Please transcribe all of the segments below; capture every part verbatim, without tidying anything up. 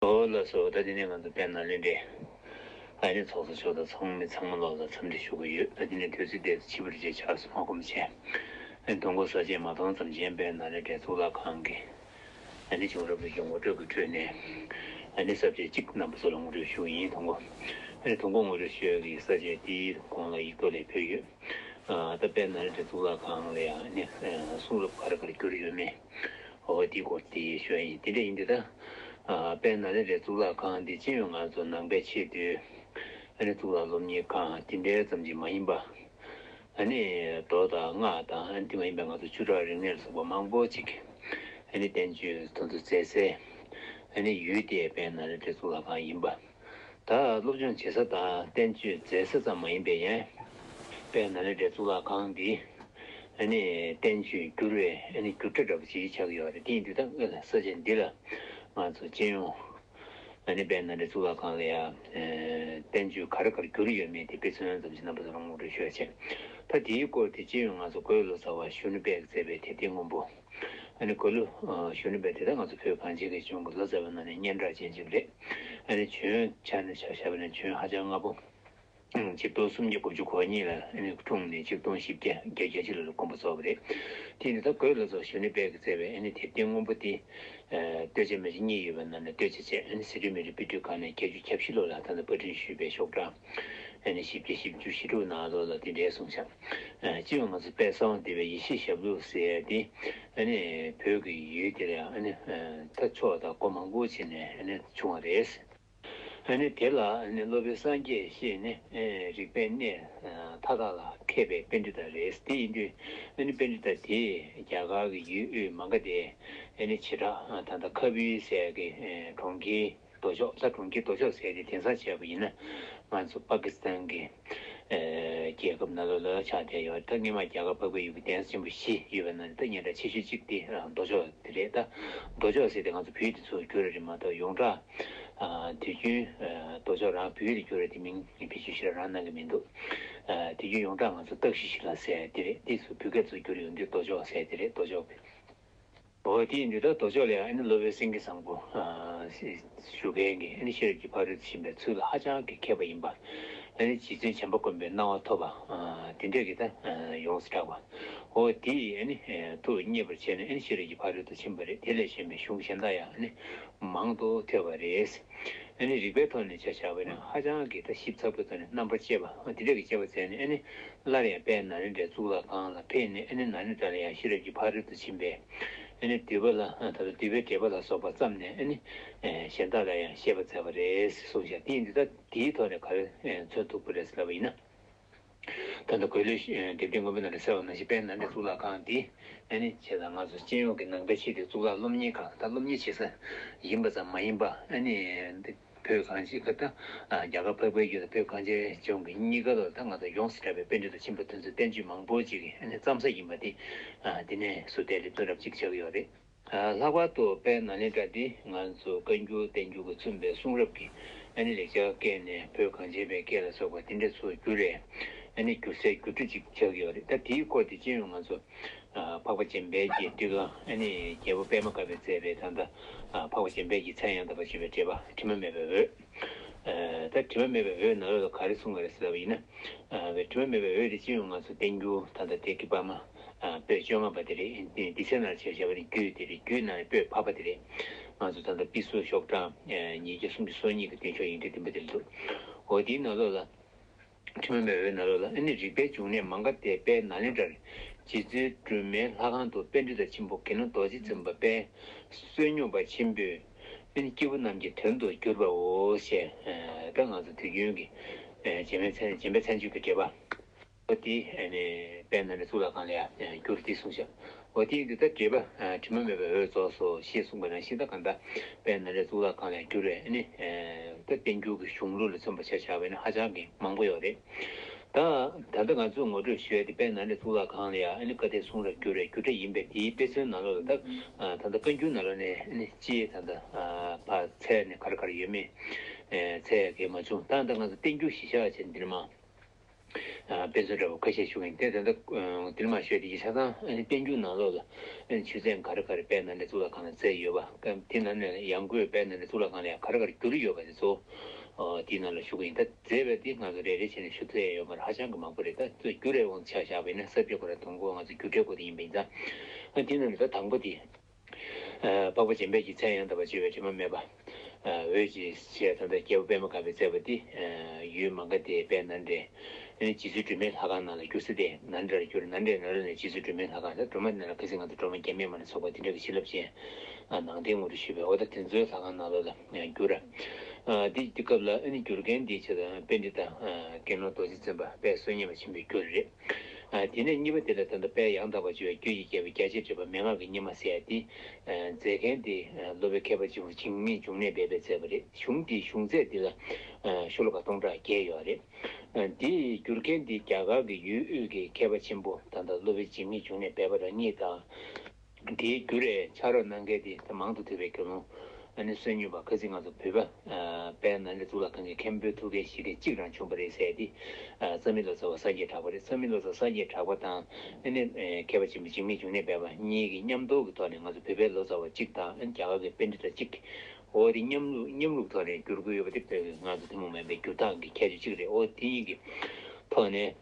ཨོ་ལགས་སོ། ད་དེ་ནས་ང་ཚོ་དཔལ་ནཱ་ལེནྡྲའི་ཨ་ནི་ཚོགས་གཙོ་མཆོག་དང་ཚོགས་མི་ཚང་མ་ལོག་ལ་འཚམས་འདྲི་ཞུ་གི་ཡོད། ད་དེ་ནས་དུས་ཚོད་དེ་ཕྱི་པར་བྱས་ཆགས་སུ་མ་གོམས་བྱས། ཨ་ནི་དུས་འཁོར་ས་བཅད་མ་སྟོང་ཙམ་ཅན་དཔལ་ནཱ་ལེནྡྲའི་གཙུག་ལག་ཁང་གི་ཨ་ནི་བྱུང་རབས་ཀྱི་ངོ་སྤྲོད་ཀྱི་ཁྲོད་ནས་ཨ་ནི་ས་བཅད་གཅིག་རྣམ་པ་ཚོ་ལ་ངོ་སྤྲོད་ཞུ་གི་ཡིན། དུས་འཁོར། ཨ་ནི་དུས་འཁོར་ངོ་སྤྲོད་ཞུ་ཡག་གི་ས་བཅད་དེའི་གོང་ལ་ཡིག་ཐོག་ལ་ཕུལ་ཡོད། ཨ་ད་དཔལ་ནཱ་ལེནྡྲའི་གཙུག་ལག་ཁང་ལ་ཡང་ཨ་ནི་ཨ་གསུང་རབ་ག་རེ་ག་རེ་བསྒྱུར་ཡོད་མེད། འོ་དེའི་སྐོར་དེ་ཞུ་ཡ་ཡིན། དེ་འདྲ་ཡིན་དུས་ད། ཨ་དཔལ་ནཱ་ལེནྡྲའི་གཙུག་ལག་ཁང་འདི་སྤྱི་ཡོངས་ང་ཚོ་ནང་པའི་ཆེས་མཐོའི་ཨ་ནི་གཙུག་ལག་སློབ་གཉེར་ཁང་དེ་འདྲའི་ཙམ་གྱིས་མ་ཡིན་པ། ཨ་ནི་མདོ་དང་སྔགས་དང་ཨ་ནི་དེ་མ་ཡིན་པའི་ང་ཚོ་བཅུ་ཕྲག་རིག་གནས་ལ་སོགས་པ་མང་པོ་ཅིག་ཨ་ནི་བསྟན་བཅོས་དེ་ཚོ་མཛད་སའི་ཨ་ནི་ཡུལ་དེ་དཔལ་ནཱ་ལེནྡྲའི་གཙུག་ལག་ཁང་ཡིན་པ། ད་སློབ་སྦྱོང་བྱེད་ས་དང་བསྟན་བཅོས་མཛད་ས་ཙམ་མ་ཡིན་པའི་ཡང་། དཔལ་ནཱ་ལེནྡྲའི་གཙུག་ལག་ཁང་འདི་ཨ་ནི་བསྟན་བཅོས་བསྒྱུར་བའི་ཨ་ནི་བསྒྱུར་གྲྭ་འདྲ་པོ་ཞིག་ཆགས་ཀྱི་ཡོད་རེད། དེ་ཡིན་དུས་ད་སྔོན་ལ་ས་ཆ་འདི་ལ་ང་ཚོ་སྤྱི་ཡོངས་ཨ་ནི་དཔལ་ནཱ་ལེནྡྲའི་གཙུག་ལག་ཁང་ལ་ཡང་བསྟན་བཅོས་ག་རེ་ག་རེ་བསྒྱུར་ཡོད་མེད་དེ་དཔེ་མཚོན་ཙམ་ཞིག་རྣམ་པ་ཚོ་ལ་ངོ་སྤྲོད་ཞུ་ཡ་བྱས། ད་དེའི་སྐོར་དེ་སྤྱི་ཡོངས་ང་ཚོ་འགོས་ལོ་ཙཱ་བ་གཞོན་ནུ་དཔལ་གྱིས་མཛད་པའི་དེབ་ཐེར་སྔོན་པོ། ཨ་ནི་འགོས་ལོ་གཞོན་ནུ་དཔལ་དེ་ད་ང་ཚོ་བོད་གངས་ཅན་གྱི་ལྗོངས་ཀྱི་ལོ་ཙཱ་བའི་ནང་ནས་སྙན་གྲགས་ཅན་ཅིག་རེད། ཨ་ནི་བྱོན་ཆ་ནས་ཆ་བཞག་པ་ན་བྱོན་ཧ་ཅང་སྔ་པོ། ཆིག་སྟོང་སུམ་བརྒྱ་དགུ་བཅུ་གོ་གཉིས་ལ་ཨ་ནི་འཁྲུངས་ནས་ཆིག་སྟོང་བཞི་བརྒྱ་བརྒྱད་ཅུ་ལོ་ལ་དགོངས་པ་རྫོགས་པ་རེད། དེ་ནི་ད་འགོས་ལོ་ཙཱ་བ་གཞོན་ནུ་དཔལ་གྱིས་མཛད་པའི་ཨ་ནི་དེབ་ཐེར་སྔོན་པོ་དེ། ཨ་བསྟོད་ཆ་མན་ཆད་གཉིས་ཡོད་པའི་ནང་ནས་བསྟོད་ཆ་བྱས། ཨ་ནི་ཟི་ཁྲོན་མི་རིགས་དཔེ་སྐྲུན་ཁང་ནས་བརྒྱད་ཅུ་གྱ་བཞི་ལོ་ལ་ད་ལྟ་པར་སྐྲུན་ཞུས་པའི་ཤོག་གྲངས་ཨ་ནི་བཞི་བརྒྱ་བཞི་བཅུ་ཞེ་དྲུག་ནང་ལོགས་ལ་དེ་འདྲའི་གསུངས་ཤག་ཨ་སྤྱི་ཡོངས་ང་ཚོ་དཔལ་གསང་བ་འདུས་པའི་ཡེ་ཤེས་ཞབས་ལུགས་ཟེར་ཡ་དེ་ཨ་ནི་བོད་ཀྱི་ཡུལ་དེ་ལ་ཨ་ནི་ད་ཕྱོགས་དང་སྒོ་མང་པོ་ཕྱེ་ནས་ཨ་ནི་བྱུང་བ་རེད། ཨ་ནི་དེ་ལ་ཨ་ནི་སློབ་དཔོན་སངས་རྒྱས་ཞེས་ནི་ཨེ་རིག་པའི་གནས་ཨ་མཐའ་དག་ལ་མཁས་པའི་པཎྜི་ཏ་རེད། དེ་ཡིན་དུས་ཨ་ནི་པཎྜི་ཏ་དེས་རྒྱ་གར་གྱི་ཡུལ་དབུས་མ་ག་དྷའི་ཨ་ནི་བྱེ་བྲག་ཨ་ད་ལྟ་ཁ་བུའི་ཟེར་གི་ཨེ་གྲོང་ཁྱེར་མདོ་ཕྱོགས། ད་གྲོང་ཁྱེར་མདོ་ཕྱོགས་ཟེར་དེ་དེང་སང་བྱས་པ་ཡིན་ན་ང་ཚོ་པ་ཀི་སི་ཐན་གྱི་ཨེ་རྒྱལ་ཁབ་ནང་ལོགས་ལ་ཆགས་བསྡད་ཡོད། ད་སྔོན་མ་རྒྱ་གར་འཕགས་པའི་ཡུལ་གྱི་གདན་ས་ཆེན་པོ་བཞི་ཡོད་པའི་ནང་ནས་ད་སྙན་གྲགས་ཆེ་ཤོས་གཅིག་དེ་ཨ་མདོ་ཕྱོགས་དེ་རེད། ད་མདོ་ཕྱོགས་ཟེར་དེ་ང་ཚོ་བོད་དེ་ཚོ་བསྒྱུར་རེད་མ་གཏོགས་ཡོངས་གྲགས་ཨ་དུས་རྒྱུན་ཨ་མདོ་ཕྱོགས་རང་བོད་ཡིག་ལ་བསྒྱུར་བའི་དེ་མིང་ནི་བེད་སྤྱོད་ཞེ་དྲག་རང་གནང་གི་མི་འདུག་ཨ་དུས་རྒྱུན་ཡོངས་གྲགས་ང་ཚོ་སྟག་ཤི་ཤི་ལ་ཟེར་དེ་རེད། དེ་ཚོ་བོད་སྐད་ཚུར་བསྒྱུར་ཡོང་དུས་མདོ་ཕྱོགས་ཟེར་དེ་རེད། མདོ་ཕྱོགས་པའི། འོ་དེ་ཡིན་དུས་ད་མདོ་ཕྱོགས་ལ་ཡང་ཨ་ནི་སློབ་དཔོན་སེང་གེ་བཟང་པོ་ཨ་ཞུ་མཁན་གྱི་ཨ་ནི་ཤེས་རབ་ཀྱི་ཕ་རོལ་ཏུ་ཕྱིན་པའི་ཚུལ་ལ་ཧ་ཅང་གི་མཁས་པ་ཡིན་པ། ཨ་ནི་རྗེ་བཙུན་བྱམས་པ་མགོན་པོའི་གནང་བ་ཐོབ་པ་ཨ་དེ་འདྲས་ཀྱི་ད་ཨ་ཡོངས་སུ་གྲགས་པ། འོ་དེ་ཡིས་ཨ་ནི་ཨ་ཐུགས་མཉེས་པར་བྱས་ནས་ཨ་ནི་ཤེས་རབ་ཀྱི་ཕ་རོལ་ཏུ་ཕྱིན་པ་རེད། དེ་ལས་གཞན་པའི་གཞུང་གཞན་དག་ཡང་ཨ་ནི་མང་དུ་ཐོས་པ་རེད། ཨ་ནི་རིག་པའི་ཐོག་ནས་ཆ་བཞག་པ་ན་ཧ་ཅང་གི་ད་ཞིབ་ཚགས་པོའི་ཐོག་ནས་རྣམ་པར་དཔྱད་པ་ཨ་དེ་འདྲ་གི་དཔྱད་པ་མཛད་ནས་ཨ་ནི་སླར་ཡང་དཔལ་ནཱ་ལེནྡྲའི་གཙུག་ལག་ཁང་ལ་ཕེབས་ནས་ཨ་ནི་ནཱ་ལེནྡྲ་ལ་ཡང་ཤེས་རབ་ཀྱི་ཕ་རོལ་ཏུ་ཕྱིན་པའི་ཨ་ནི་བསྡུས་པ་ལ་ད་ལྟ་བསྡུས་པའི་འགྲེལ་པ་ལ་སོགས་པ་བརྩམས་ནས་ཨ་ནི་གཞན་དག་ལ་ཡང་བཤད་པ་མཛད་པ་རེད་གསུངས་ཤག་དེ་ཡིན་དུས་ད་དེའི་ཐོག་ནས་ག་རེ་མཚོན་ཐུབ་ཀྱི་རེད་ཟེར་ལབ་པ་ཡིན་ན། ད་ལྟ་འགོས་ལོ་དེབ་ཐེར་སྔོན་པོ་ནང་ལ་གསལ་བ་ནང་བཞིན་དཔལ་ནཱ་ལེནྡྲའི་གཙུག་ལག་ཁང་འདི་ཨ་ནི་བྱས་ཙང་ང་ཚོ་སྤྱི་ཡོངས་ཀྱི་ནང་པའི་ཆེས་མཐོའི་གཙུག་ལག་སློབ་གཉེར་ཁང་ད་སློབ་གཉེར་བྱེད་ས་ཡིན་པ་ཙམ་མ་ཡིན་པ་ཨ་ནི་འདི་བོད་གངས་ཅན་གྱི་ད་རྒྱ་གར་འཕགས་པའི་ཡུལ་དང་བོད་གངས་ཅན་ལྗོངས་ཀྱི་གཉིས་ཀ་ལ་ད་ང་ཚོ་ཡོངས་སུ་གྲགས་པའི་པཎྜི་ཏ་ཆེན་པོ་དེ་ཚོའི་བསྟན་བཅོས་མང་པོ་ཅིག་ཨ་ནི་བརྩམས་ས་ཡིན་པ་འདི་འདི་ནས་ཟུར་བལྟས་ལེབ་མདོ་རབ་གཅིག་ཆགས་ཀྱི་ཡོད་རེད། ལྷག་པར་དུ་དཔལ་ནཱ་ལེནྡྲ་འདི་ང་ཚོ་བཀའ་འགྱུར་བསྟན་འགྱུར་གྱིས་མཚོན་པའི་གསུང་རབ་ཀྱི་ཨ་ནི་ལེགས་སྦྱར་སྐད་ནས་བོད་གངས་ཅན་པའི་སྐད་ལ་སོགས་པ་དེ་འདྲ་ཚོ་བསྒྱུར་རེ་ཨ་ནི་བསྒྱུར་སའི་བསྒྱུར་ཁྲི་ཅིག་ཆགས་ཀྱི་ཡོད་རེད། ད་དེའི་སྐོར་དེ་སྤྱི་ཡོངས་ང་ཚོ་འཕགས་པ་སྦྱིན་པའི་རྗེ་སྤྲུལ་ལ་ཨ་ནི་རྒྱལ་པོ་པདྨ་དཀར་པོས་མཛད་པའི་ད་ལྟ་འཕགས་པ་སྦྱིན་པའི་རྗེ་མཚན་ཡང་དག་པར་བརྗོད་པའི་འགྲེལ་པ་དྲི་མ་མེད་པའི་འོད། ད་དྲི་མ་མེད་པའི་འོད་ནང་ལོགས་ལ་ག་རེ་གསུངས་པ་རེད་ཟེར་བ་ཡིན་ན། དྲི་མ་མེད་པའི་འོད་དེ་སྤྱི་ཡོངས་ང་ཚོ་བསྟན་འགྱུར་ད་ལྟ་དེབ་ཀྱི་པར་མ་པོད་བཅོ་ལྔ་པ་དེ་རེད། སྡེ་ཚན་ནང་བྱས་བྱས་པ་ནི་རྒྱུད་དེ་རེད། རྒྱུད་ནང་ནས་པོད་ཕ་པ་དེ་རེད། ང་ཚོ་ད་ལྟ་པི་སུ་ཤོག་གྲངས་ཉིས་བརྒྱ་སུམ་ཅུ་སོ་གཉིས་ཀྱི་དོན་མཆོག་ཡིག་འབྲུ་བདུན་པ་དེ་ལ་འདུག་འོ་དེའི་ནང་ལོགས་ལ། དྲི་མ་མེད་པའི་འོད་ནང་ལོགས་ལ་ཨ་ནི་རིག་པའི་འབྱུང་གནས་མ་ག་དྷའི་དཔལ་ནཱ་ལེནྡྲར་རྗེ་བཙུན་སྒྲོལ་མའི་ལྷ་ཁང་དུ་པཎྜི་ཏ་ཆེན་པོ་དགེ་སློང་རྡོ་རྗེ་འཛིན་པ་དཔལ་བསོད་སྙོམས་པ་ཆེན་པོས་ཨ་ནི་སྐྱེས་བུ་རྣམས་ཀྱི་དོན་དུ་བསྒྱུར་བའོ་ཞེས་ད་ང་ཚོ་དུས་རྒྱུན་གྱི་རྗེ་མའི་མཚན་རྗེ་མའི་མཚན་བརྗོད་ཀྱི་འགྲེལ་པ། འོ་དེ་ཨ་ནི་དཔལ་ནཱ་ལེནྡྲའི་གཙུག་ལག་ཁང་ལ་ཡང་བསྒྱུར་ཏེ་གསུངས་ཤག་འོ་དེ་ཡིན་དུས་ད་འགྲེལ་པ་དྲི་མ་མེད་པའི་འོད་རྫོགས་སོ་ཞེས་གསུངས་པ་ནང་བཞིན་ད་གང་ལྟར་དཔལ་ནཱ་ལེནྡྲའི་གཙུག་ལག་ཁང་ལ་བསྒྱུར་བའི་ཨ་ནི་ད་བསྟན་འགྱུར་གྱི་གཞུང་ལུགས་ལ་མཚོན་པ་ཆ་བཞག་པ་ཡིན་ན་ཧ་ཅང་གི་མང་པོ་ཡོད་རེད། ད་ད་ལྟ་ང་ཚོས་ངོ་སྤྲོད་ཞུ་ཡ་དེ་དཔལ་ནཱ་ལེནྡྲའི་གཙུག་ལག་ཁང་ལ་ཡང་ཨ་ནི་བཀའ་གདམས་གསུང་རབ་བསྒྱུར་བའི་བསྒྱུར་གྲྭ་ཡིན་པས་དེའི་དཔེ་མཚོན་ནང་ལོགས་ལ་ད་ད་ལྟ་བཀའ་འགྱུར་ནང་ལོགས་ནས་ཨ་ནི་སྤྱིའི་ད་ལྟ་ཕར་འཚོལ་ནས་ག་རེ་ག་རེ་ཡོད་མེད་འཚོལ་ཡ་གལ་མ་བྱུང་། ད་ད་ང་ཚོ་བསྟན་འགྱུར་གཞི་བཞག་བྱས་འདིར་མ། དཔེ་མཚོན་འདྲ་པོ་ཁ་ཤས་ཞུ་གི་ཡིན། དེ་ད་ལྟ་དེ་ནས་མར་ཞུས་དེ་ཆ་ཚང་བསྟན་འགྱུར་ནང་ལོགས་ལ་ཆོས་ཚན་ག་རེ་ག་རེ་དཔལ་ནཱ་ལེནྡྲ་གཙུག་ལག་ཁང་ལ་མཛད་ཡོད་པ། དེ་ནང་ནས་ཡང་སྒོས་དཔལ་ནཱ་ལེནྡྲ་གཙུག་ལག་ཁང་ལ་ཡང་ག་རེ་ག་རེ་བསྒྱུར་ཡོད་པ་དེ་ཚོ་དེའི་ནང་ལ་ཞུ་གི་ཡིན། ད་མཛད་པ་དེ་ང་ཚོ་རེ་རེ་བྱས་ནས་ཞུ་ཐུབ་ཡ་ཡོད་མ་རེད། ཧ་ཅང་གི་མང་པོ་རེད། ད་བསྒྱུར་བའི་དབང་དུ་ཆ་བཞག་པ་ཡིན་ན་ས་བཅད་ཁོ་རང་དང་པོ་ང་ཚོ་བསྒྱུར་སྒྲའི་སྐོར་དེ་ཡིན་པ་ཡིན་ཙང་། དེའི་ནང་ནས་ད་དང་པོ་དེ། འཕགས་པ་འཇམ་དཔལ་གྱི་མཚན་ཡང་དག་པར་བརྗོད་པའི་དྲི་མ་མེད་པ། འོད་ཀྱི་ཞེས་ད་ལྟ་རྒྱལ་པོ་པདྨ་དཀར་པོས་མཛད་པ་འདི། ཡུལ་མ་ག་དྷའི་དཔལ་ནཱ་ལེནྡྲའི། རྗེ་བཙུན་སྒྲོལ་མའི་ལྷ་ཁང་ནང་ལ་བསྒྱུར་ས་དེ་ནཱ་ལེནྡྲར་བསྒྱུར། ནཱ་ལེནྡྲའི་ནང་ལ་ནས་རྗེ་བཙུན་སྒྲོལ་མའི་ལྷ་ཁང་ལ། སྒྲོལ་མ་ནང་ལ་ཁ་སང་ང་ཚོ་སྒྲོལ་མ་རྒྱལ་མེད་མ་ནས་ཚོགས་པ་དེ་འདྲ་གི་བྱིན་རླབས་ཅན་ནང་རྟེན་ངོ་སྤྲོད་ཞུས་པའི་འོ་ད་དེ་ཚོའི་ལྷ་ཁང་ནང་ལོགས་ལ་བསྒྱུར། འདི་འདི་སྐབས་ལ་ཨ་ནི་བསྒྱུར་མཁན་འདི་ཆ་དང་པཎྜི་ཏ་དགེ་སློང་རྡོ་རྗེ་བཙུན་པ་དཔལ་བསོད་སྙོམས་པ་ཆེན་པོས་བསྒྱུར་རེད། དེ་ནས་གཉིས་པ་དེ་ལ་ད་ལྟ་དཔལ་ཡང་དག་པར་བརྗོད་པའི་རྒྱུད་ཀྱི་རྒྱལ་པོའི་རྒྱ་ཆེར་བསྒྲགས་པ་མན་ངག་གི་སྙེ་མ་ཟེར་ཡ་དེ། མཛད་མཁན་དེ་སློབ་དཔོན་མཁས་པ་ཆེན་པོ་འཇིགས་མེད་འབྱུང་གནས་སྦས་པས་མཛད་པ་རེད། གཞུང་དེའི་གཞུང་ཚད་འདི་ལ་ཤོ་ལོ་ཀ་སྟོང་ཕྲག་བརྒྱད་ཡོད་རེད། འདི་བསྒྱུར་མཁན་འདི་རྒྱ་གར་གྱི་ཡུལ་དབུས་ཀྱི་མཁས་པ་ཆེན་པོ་ད་ལྟ་སློབ་དཔོན་འཇིགས་མེད་འབྱུང་གནས་སྦས་པ་རང་ཉིད་དང་། དེའི་བསྒྱུར་བའི་ཕྱག་རོགས་གནང་མཁན་དེ་ད་མང་དུ་ཐོས་པའི་དགེ་སློང་ཨ་ནི་བསོད་སྙོམས་པ། ཁ་སང་ང་ཚོ་བོད་པ་དཔལ་ནཱ་ལེནྡྲ་གཙུག་ལག་ཁང་གི་མཁན་པོའི་ཐུགས་འགན་བཞེས་མཁན་གཅིག་རང་བྱུང་བ་རེད་ཟེར་ཏེ། རྩ་མེད་ལོ་ཙཱ་བ་སངས་རྒྱས་གྲགས་པ་རེད། རྩ་མེད་ལོ་ཙཱ་བ་སངས་རྒྱས་གྲགས་པ་དང་ཨ་ནི་མཁས་པ་ཆེན་པོ་འཇིགས་མེད་འབྱུང་གནས་སྦས་པ་གཉིས་ཀྱིས་མཉམ་དུ་གི་ཐོག་ནས་ང་ཚོ་བོད་པའི་ལོ་ཙཱ་བ་གཅིག་དང་ཨ་ནི་རྒྱ་གར་གྱི་པཎྜི་ཏ་གཅིག་འོ་དེ་མཉམ་ལུགས་མཉམ་ལུགས་ཐོག་ནས་བསྒྱུར་དགོས་ཡོད་པ་དེ་བོད་ཀྱི་ང་ཚོ་ཐུན་མོང་མ་ཡིན་པའི་བསྒྱུར་སྟངས་ཀྱི་ཁྱད་ཆོས་གཅིག་རེད། འོ་དེ་གཉིས་ཀྱི་ཐོག་ནས།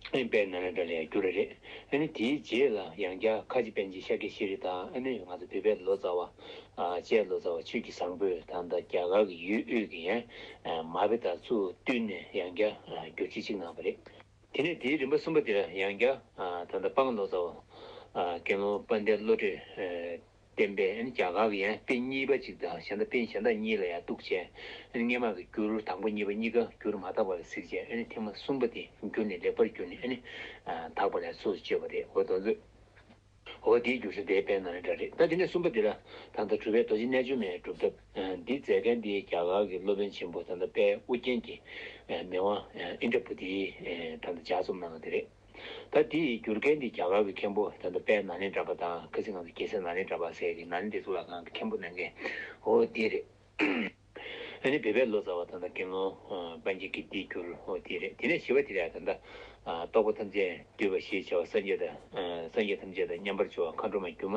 ཨ་ནི་དཔལ་ནཱ་ལེནྡྲ་ལ་ཡང་བསྒྱུར་བ་རེད། ཨ་ནི་དེའི་རྗེས་ལ་ཡང་བསྐྱར་ཁ་ཆེ་པཎ་ཆེན་ཤཱཀྱ་ཤྲཱི་དང་ཨ་ནི་ང་ཚོ་བོད་པའི་ལོ་ཙཱ་བ། ཨ་སྤྱིར་ལོ་ཙཱ་བ་ཆོས་ཀྱི་བཟང་པོས་ད་ལྟ་རྒྱ་གར་གྱི་ཡུལ་དབུས་ཀྱི་ཡང་མ་དཔེ་དང་ཚུར་བསྟུན་ནས་ཡང་བསྐྱར་བསྒྱུར་བཅོས་ཅིག་གནང་བ་རེད། དེ་ནས་དེའི་རིམ་པ་གསུམ་པ་དེ་ལ་ཡང་བསྐྱར་ད་ལྟ་སྤང་ལོ་ཙཱ་བ་དགེ་སློང་དཔལ་ལྡན་བློ་གྲོས། བསྟན་པའི་ཨ་ནི་རྒྱ་གར་གྱི་ཡང་དཔེ་གཉིས་པ་གཅིག་དང་གཞན་དག་དཔེ་གཞན་དག་གཉིས་ལ་ཡང་གཏུགས་བྱས། ཨ་ནི་སྔོན་མ་གི་འགྱུར་དང་པོ་གཉིས་པ་གཉིས་ཀ་འགྱུར་མ་དག་པ་ལ་གཟིགས་བྱས། ཨ་ནི་ཐེངས་མ་གསུམ་པ་དེ་འགྱུར་ནས་ལེགས་པར་གྱུར་ནས་ཨ་ནི་དག་པ་ལ་ཚུར་བཅོས་པ་རེད། འོ་དོན་ཚོད། འོ་དེའི་འགྱུར་ས་དེ་དཔལ་ནཱ་ལེནྡྲ་རེད། ད་དེ་ནས་གསུམ་པ་དེ་ལ་ད་ལྟ་གྲུབ་པའི་རྡོ་རྗེ་རྣལ་འབྱོར་མའི་སྒྲུབ་ཐབས། འདི་མཛད་མཁན་འདི་རྒྱ་གར་གྱི་སློབ་དཔོན་ཆེན་པོ་ད་ལྟ་དཔལ་ཨོ་རྒྱན་གྱི་མི་དབང་ཨིནྡྲ་བྷུ་ཏིས་ད་ལྟ་ལྗགས་རྩོམ་གནང་བ་དེ་རེད། ད་དེའི་བསྒྱུར་མཁན་དེ་རྒྱ་གར་གྱི་མཁན་པོ་ད་ལྟ་དཔལ་ནཱ་ལེནྡྲ་པ་དང་ཁ་སང་ང་ཚོ་རྒྱལ་སྲས་ནཱ་ལེནྡྲ་པ་ཟེར་གྱི་ནཱ་ལེནྡྲའི་གཙུག་ལག་ཁང་གི་མཁན་པོ་གནང་མཁན་འོ་དེ་རེད། ཨ་ནི་བོད་པའི་ལོ་ཙཱ་བ་ད་ལྟ་དགེ་སློང་པཎ་ཆེན་ཀིརྟིས་བསྒྱུར་འོ་དེ་རེད། དེ་ནས་བཞི་པ་དེ་ལ་ད་ལྟ་རྟོག་པ་ཐམས་ཅད་འདུལ་བ་ཞེས་བྱ་བ་སངས་རྒྱས་དང་སངས་རྒྱས་ཐམས་ཅད་དང་མཉམ་པར་སྦྱོར་བ་མཁའ་འགྲོ་མ་སྒྱུ་མ་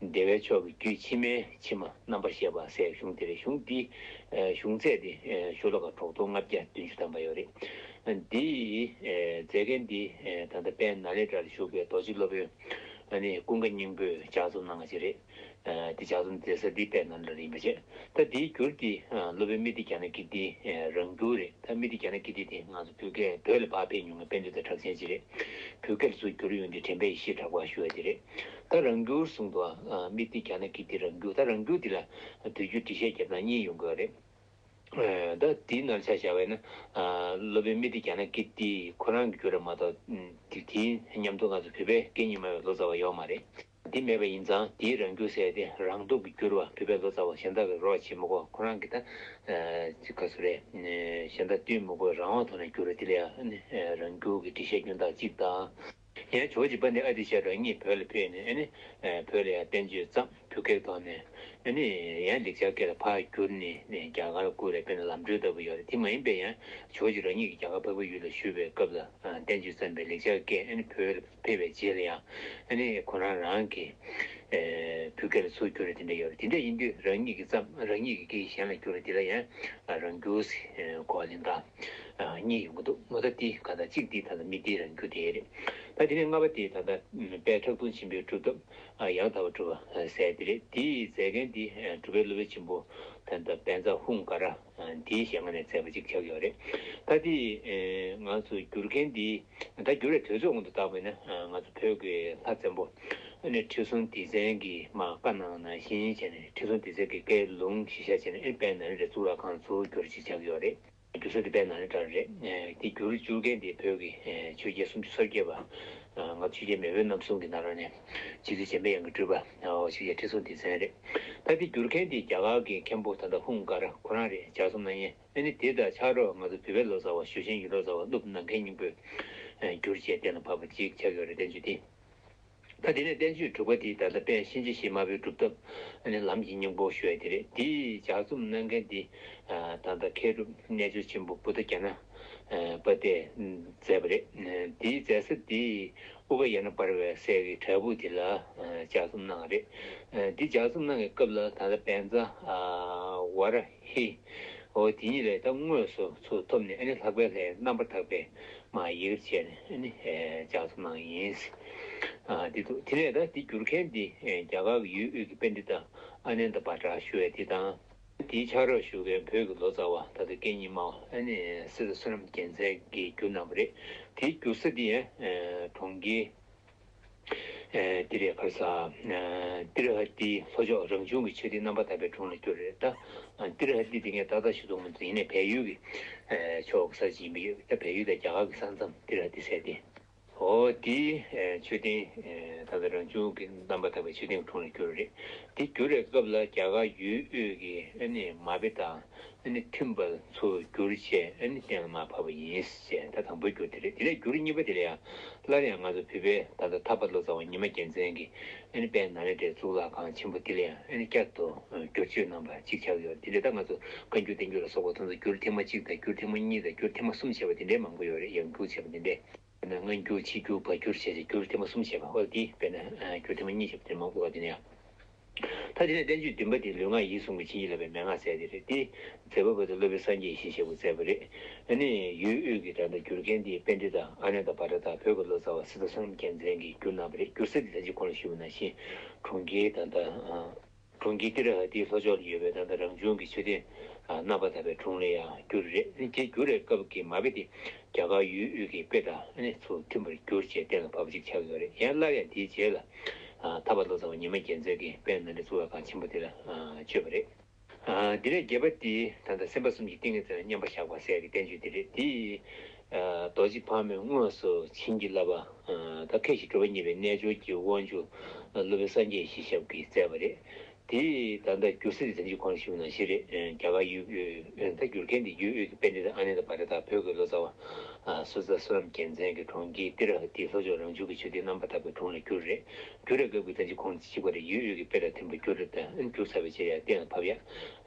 བདེ་བའི་མཆོག་གི་རྒྱུད་ཕྱི་མའི་ཕྱི་མ་རྣམ་པར་བཤད་པ་ཟེར་གཞུང་དེ་རེད། གཞུང་འདི་གཞུང་ཚད་དེ་ཤོ་ལོ་ཀ་དྲུག་སྟོང་ལྔ་བརྒྱ་བདུན་ཅུ་ཐམ་པ་ཡོད་རེད། འདི་མཛད་མཁན་འདི་ད་ལྟ་དཔལ་ནཱ་ལེནྡྲར་བཞུགས་པའི་རྡོ་རྗེ་སློབ་དཔོན་ཨ་ནི་ཀུན་དགའ་སྙིང་པོས་ལྗགས་རྩོམ་གནང་བ་ཞིག་རེད། འདི་ལྗགས་རྩོམ་མཛད་ས་འདི་དཔལ་ནཱ་ལེནྡྲ་ཡིན་པ་བྱས། ད་འདིའི་འགྱུར་འདི་སློབ་དཔོན་སྨྲི་ལྡེ་ཛྙཱ་ན་ཀིརྟིའི་རང་འགྱུར་རེད། ད་སྨྲི་ལྡེ་ཛྙཱ་ན་ཀིརྟི་དེ་ང་ཚོ་བོད་སྐད་བོད་ལ་ཕར་ཕེབས་མྱོང་མཁན་པཎྜི་ཏ་གྲགས་ཅན་ཅིག་རེད། བོད་སྐད་ལ་ཚུར་བསྒྱུར་ཡོང་དུས་དྲན་པའི་ཡེ་ཤེས་གྲགས་པ་ཞུ་བ་དེ་རེད། ད་རང་འགྱུར་གསུངས་འདུག་ཨ་སྨྲི་ལྡེ་ཛྙཱ་ན་ཀིརྟིའི་རང་འགྱུར། ད་རང་འགྱུར་འདི་ལ་དུས་རྒྱུན་འགྲེལ་བཤད་རྒྱབ་སྟངས་གཉིས་ཡོང་གི་ཡོད་རེད། ད་དེའི་ནང་ཆ་བཞག་པ་ཡིན་ན། སློབ་དཔོན་སྨྲི་ལྡེ་ཛྙཱ་ན་ཀིརྟི་ཁོ་རང་གི་བསྒྱུར་རེད་མ་གཏོགས། དེ་དེའི་མཉམ་དུ་ང་ཚོ་བོད་པའི་སྐད་གཉིས་སྨྲ་བའི་ལོ་ཙཱ་བ་ཡོད་མ་རེད། དེ་མེད་པ་ཡིན་ཙང་དེའི་རང་འགྱུར་ཟེར་ཏེ་རང་སྟོབས་ཀྱིས་བསྒྱུར་བ། བོད་པའི་ལོ་ཙཱ་བ་གཞན་དག་གིས་རོགས་བྱེད་མི་དགོས། ཁོ་རང་གིས་ད་ཅི་ག་ཚོད་རེད། གཞན་དག་བསྟུན་མི་དགོས། རང་དབང་ཐོག་ནས་བསྒྱུར་བ་དེ་ལ་ཡང་རང་འགྱུར་གྱི་འགྲེལ་བཤད་སྐྱོན་སྟངས་གཅིག་དང་། ཡང་ཇོ་བོ་རྗེ་དཔལ་ལྡན་ཨ་ཏི་ཤ་རང་ཉིད་བོད་ལ་ཕེབས་ནས་ཨ་ནི་བོད་ལ་ཡང་བསྟན་བཅོས་བརྩམས། བོད་སྐད་ཐོག་ནས་ཨ་ནི་ཡང་ལེགས་སྦྱར་སྐད་ལ་ཕར་བསྒྱུར་ནས་རྒྱ་གར་ལ་བསྐུར་བའི་དཔེར་ན་ལམ་འགྲོའི་ལྟ་བུ་ཡོད་རེད། དེ་མ་ཡིན་པའི་ཡང་ཇོ་བོ་རྗེ་རང་ཉིད་ཀྱིས་རྒྱ་གར་འཕགས་པའི་ཡུལ་ལ་བཞུགས་པའི་སྐབས་ལ་བསྟན་བཅོས་བརྩམས་པའི་ལེགས་སྦྱར་སྐད་ཨ་ནི་བོད་ལ་ཕེབས་པའི་རྗེས་ལ་ཡང་ཨ་ནི་ཁོ་རང་རང་གིས་བོད་སྐད་ལ་ཚུར་བསྒྱུར་བ་དེ་འདྲ་ཡོད་རེད། དེ་འདྲ་ཡིན་དུས་རང་ཉིད་ཀྱིས་བརྩམས། རང་ཉིད་ཀྱི་སྐད་གཞན་ལ་བསྒྱུར་བ་དེ་ལ་ཡང་རང་འགྱུར་ཟེར་གོ་བ་ལེན་སྟངས་གཉིས་ཡོང་གི་འདུག་ངོ་ཐོག་དེ་ག་ད་གཅིག་དེ་ད་ལྟ་སྨྲི་ལྡེའི་རང་འགྱུར་དེ་རེད། ད་དེ་ནས་ལྔ་པ་དེ་ད་ལྟ་དཔལ་ཁྲག་འཐུང་ཆེན་པོའི་སྒྲུབ་ཐབས་ཡང་དག་པར་སྒྲུབ་པ་ཟེར་དེ་རེད། དེའི་མཛད་མཁན་དེ་གྲུབ་པའི་སློབ་དཔོན་ཆེན་པོ་ད་ལྟ་བཛྲ་ཧཱུྃ་ཀ་ར་དེའི་ཞལ་སྔ་ནས་མཛད་པ་ཅིག་ཆགས་ཡོད་རེད། ད་དེ་ང་ཚོ་བསྒྱུར་མཁན་དེ་ད་བསྒྱུར་བའི་དུས་ཚོད་དབང་དུ་བཏང་བ་ཡིན་ན་ང་ཚོ་བོད་ཀྱི་ལྷ་བཙན་པོ་ཨ་ནི་ཁྲི་སྲོང་ལྡེ་བཙན་གྱིས་མར་བཀའ་གནང་ནང་བཞིན་བྱས་ནས་ཁྲི་སྲོང་ལྡེ་བཙན་གྱི་བཀའི་ལུང་གཞི་བཞག་བྱས་ནས་ཨ་ནི་དཔལ་ནཱ་ལེནྡྲའི་གཙུག་ལག་ཁང་ཚུར་བསྒྱུར་ཅིག་ཆགས་ཡོད་རེད། བསྒྱུར་ས་དེ་དཔལ་ནཱ་ལེནྡྲ་རེད། དེ་བསྒྱུར་བསྒྱུར་མཁན་དེ་བོད་ཀྱི་ཆོས་རྒྱལ་སུམ་ཅུ་སོ་བརྒྱད་པ། ང་ཆོས་རྒྱལ་མེས་དབོན་རྣམ་གསུམ་གྱི་ནང་ལོགས་ནས་རྗེ་བཙུན་འཇམ་པའི་དབྱངས་ཀྱི་སྤྲུལ་པ་ཆོས་རྒྱལ་ཁྲི་སྲོང་ལྡེ་བཙན་རེད། ད་དེ་བསྒྱུར་མཁན་དེ་རྒྱ་གར་གྱི་མཁན་པོ་ད་ལྟ་ཧཱུྃ་ཀ་ར་ཁོ་རང་རེད། ལྗགས་རྩོམ་གནང་མཁན་ཨ་ནི་དེ་དང་ཕྱག་རོགས་ང་ཚོ་བོད་པའི་ལོ་ཙཱ་བ་ཞུ་ཆེན་ཡུལ་ལོ་ཙཱ་བ་གནུབས་ནམ་མཁའི་སྙིང་པོས་བསྒྱུར་བྱས་གཏན་ལ་ཕབ་པ་ཅིག་ཆགས་ཡོད་རེད། བསྟན་བཅོས་དེ། ད་དེ་ནས་བསྟན་བཅོས་དྲུག་པ་དེ་ད་ལྟ་དཔལ་གཤིན་རྗེ་བཞི་མར་པའི་སྒྲུབ་ཐབས་ཨ་ནི་ལམ་གྱི་སྙིང་པོ་ཞུ་ཡ་དེ་རེད། དེའི་ལྗགས་རྩོམ་གནང་མཁན་དེ་ད་ལྟ་མཁས་གྲུབ་རྣལ་འབྱོར་ཆེན་པོ་བུདྡྷ་ཛྙཱ་ན་པ་ཏས་མཛད་པ་རེད། དེའི་མཛད་ས་དེ་ཨུ་དུ་ཡ་ན་པར་བ་ཟེར་གི་བྲག་ཕུག་དེ་ལ་ལྗགས་རྩོམ་གནང་བ་རེད། དེ་ལྗགས་རྩོམ་གནང་བའི་སྐབས་ལ་ད་ལྟ་བཛྲ་ཝཱ་ར་ཧི། འོ་དེ་གཉིས་ལས་ད་དངོས་སུ་ཚུར་ཐོབ་ནས་ཨ་ནི་ལྷག་པའི་ལྷའི་རྣམ་པར་དག་པའི་མ་ཡི་གེར་བྱས་ནས་ཨ་ནི་ལྗགས་རྩོམ་གནང་ཡིན། ཨ་དེ་འདུག་དེ་ནས་ད་དེ་བསྒྱུར་མཁན་དེ་རྒྱ་གར་གྱི་ཡུལ་དབུས་ཀྱི་པཎྜི་ཏ་ཨ་ནནྡ་བྷ་དྲ་ཞུ་བའི་དེ་དང་། དེའི་ཕྱག་རོགས་ཞུ་མཁན་བོད་ཀྱི་ལོ་ཙཱ་བ་ད་ལྟ་སྐད་གཉིས་སྨྲ་བ་ཨ་ནི་སི་ཏཱ་བསོད་ནམས་རྒྱལ་མཚན་གྱིས་བསྒྱུར་གནང་བ་རེད། དེའི་བསྒྱུར་ས་དེ་ཡང་གྲོང་ཁྱེར། ཨེ་ཏི་རེ་ཁར་ས། ཨེ་ཏི་ར་ཧ་ཏི་ལྷོ་ཕྱོགས་རང་བྱུང་གི་མཆོད་རྟེན་རྣམ་པར་དག་པའི་དྲུང་ལ་གྱུར་རེད་ད། ཨ་ཏི་ར་ཧ་ཏི་དེ་ངས་ཏག་ཏག་ཞུ་ཐུབ་མི་འདུག་ཡིན་ནའི་བལ་ཡུལ་གྱི་ཨེ་ཕྱོགས་ས་ཆ་ཡིན་པ་ཡོད་ད། བལ་ཡུལ་དང་རྒྱ་གར་གྱི་ས་མཚམས་ཏི་ར་ཧ་ཏི་ཟེར་ཏེ། འོ་དེའི་ཨེ་མཆོད་རྟེན་ཨེ་ད་ལྟ་རང་བྱུང་གི་རྣམ་པར་དག་པའི་མཆོད་རྟེན་གྱི་དྲུང་ལ་གྱུར་རེད། དེ་གྱུར་བའི་སྐབས་ལ་རྒྱ་གར་ཡུལ་དབུས་ཀྱི་ཨ་ནི་མར་པ་དང་། ཨ་ནི་མཐུན་པར་ཚུར་བསྒྱུར་བྱས་ཨ་ནི་གཏན་ལ་མར་ཕབ་པ་ཡིན་ཞེས་ད་དང་པོའི་འགྱུར་དེ་རེད། དེ་ནས་འགྱུར་གཉིས་པ་དེ་ལ་ཡང་སླར་ཡང་ང་ཚོ་བོད་པའི་ད་ལྟ་ཐར་པ་ལོ་ཙཱ་བ་ཉི་མ་རྒྱལ་མཚན་གྱིས་ཨ་ནི་དཔལ་ནཱ་ལེནྡྲའི་གཙུག་ལག་ཁང་ཆེན་པོ་དེ་ལ་ཡང་ཨ་ནི་བསྐྱར་དུ་བསྒྱུར་བཅོས་གནང་བ་གཅིག་ཆགས་ཡོད། དེ་འདྲ་ད་ང་ཚོ་བཀའ་འགྱུར་བསྟན་འགྱུར་ལ་སོགས་པ་དེ་ཚོ་འགྱུར་ཐེངས་མ་གཅིག་དང་འགྱུར་ཐེངས་མ་གཉིས་དང་འགྱུར་ཐེངས་མ་གསུམ་བྱས་པ་དེ་འདྲའི་མང་པོ་ཡོད་རེད། ཡང་འགྱུར་བྱས་པ་དེ་འདྲའི་ན་སྔ་འགྱུར་ཕྱི་འགྱུར་བར་འགྱུར་བྱས་ཏེ་འགྱུར་ཐེངས་མ་གསུམ་བྱས་པ་འོ་དེ་དཔེར་ན་འགྱུར་ཐེངས་མ་གཉིས་བྱས་པ་དེ་མང་པོ་བ་དེ་ནས་ཡང་། ད་དེ་ནས་བསྟན་བཅོས་བདུན་པ་དེ་ལུས་ངག་ཡིད་གསུམ་གྱི་བྱིན་གྱིས་བརླབས་པའི་མན་ངག་ཟེར་དེ་རེད། དེ་མཛད་པ་པོ་དེ་སློབ་དཔོན་སངས་རྒྱས་ཡེ་ཤེས་ཞབས་དབང་མཛད་པ་རེད། ཨ་ནི་ཡུལ་དབུས་ཀྱི་ད་ལྟ་བསྒྱུར་མཁན་དེ་པཎྜི་ཏ་ཨ་ནནྡ་བྷ་དྲ་དང་བོད་ཀྱི་ལོ་ཙཱ་བ་སི་ཏཱ་བསོད་ནམས་རྒྱལ་མཚན་གྱིས་བསྒྱུར་གནང་བ་རེད། བསྒྱུར་ས་དེ་ད་ཅི་གོང་ལ་ཞུས་པ་ནང་བཞིན་གྲོང་ཁྱེར་ད་ལྟ་གྲོང་ཁྱེར་ཏི་ར་ཧ་ཏིའི་ལྷོ་ཕྱོགས་ལ་ཡོད་པའི་ད་ལྟ་རང་བྱུང་གི་མཆོད་རྟེན་རྣམ་པར་དག་པའི་དྲུང་ལ་ཡང་བསྒྱུར་རེད། དེ་བསྒྱུར་བའི་སྐབས་ཀྱི་མར་པ་དེ་རྒྱ་གར་ཡུལ་དབུས་ཀྱི་དཔེ་དང་ཚུར་མཐུན་པར་བསྒྱུར་བྱས་གཏན་ལ་ཕབ་པ་ཅིག་ཆགས་ཡོད་རེད། ཡང་སླར་ཡང་དེའི་རྗེས་ལ་ཐར་པ་ལོ་ཙཱ་བ་ཉི་མ་རྒྱལ་མཚན་གྱིས་དཔལ་ནཱ་ལེནྡྲའི་གཙུག་ལག་ཁང་ཆེན་པོ་དེ་ལ་བཅོས་པ་རེད། འདི་ནས་བརྒྱད་པ་དེ་ད་ལྟ་སེམས་དཔའ་གསུམ་གྱི་ཏིང་ངེ་འཛིན་ལ་མཉམ་པར་བཞག་པ་ཟེར་གྱི་བསྟན་བཅོས་དེ་རེད། དེ་རྡོ་རྗེ་ཕག་མོས་དངོས་སུ་བྱིན་གྱིས་བརླབས་པ། ད་མཁས་ཤིང་གྲུབ་པ་བརྙེས་པའི་རྣལ་འབྱོར་གྱི་དབང་ཕྱུག་སློབ་དཔོན་སངས་རྒྱས་ཡེ་ཤེས་ཞབས་ཀྱིས་མཛད་པ་རེད། དེ་ད་ལྟ་བསྒྱུར་ས་དེ་ད་ཅི་གོང་ཞུས་པ་ནང་བཞིན་རེད། རྒྱ་གར་ཡུལ་ད་བསྒྱུར་མཁན་དེ་ཡུལ་དབུས་ཀྱི་པཎྜི་ཏ་ཨ་ནནྡ་བྷ་དྲ་དང་བོད་ཀྱི་ལོ་ཙཱ་བ་སི་ཏཱ་བསོད་ནམས་རྒྱལ་མཚན་གྱི་གྲོང་ཁྱེར་ཏི་ར་ཧ་ཏིའི་ལྷོ་ཕྱོགས་རང་བྱུང་གི་མཆོད་རྟེན་རྣམ་པར་དག་པའི་དྲུང་ལ་བསྒྱུར་རེད། བསྒྱུར་བའི་སྐབས་ཀྱི་ད་ཅི་གོང་གཅིག་པ་རེད། ཡུལ་དབུས་ཀྱི་དཔེ་དང་མཐུན་པར་བསྒྱུར་རེད་དང་བསྒྱུར་ཚར་བའི་རྗེས་ཡང་གཏན་ལ་ཕབ་ཡ།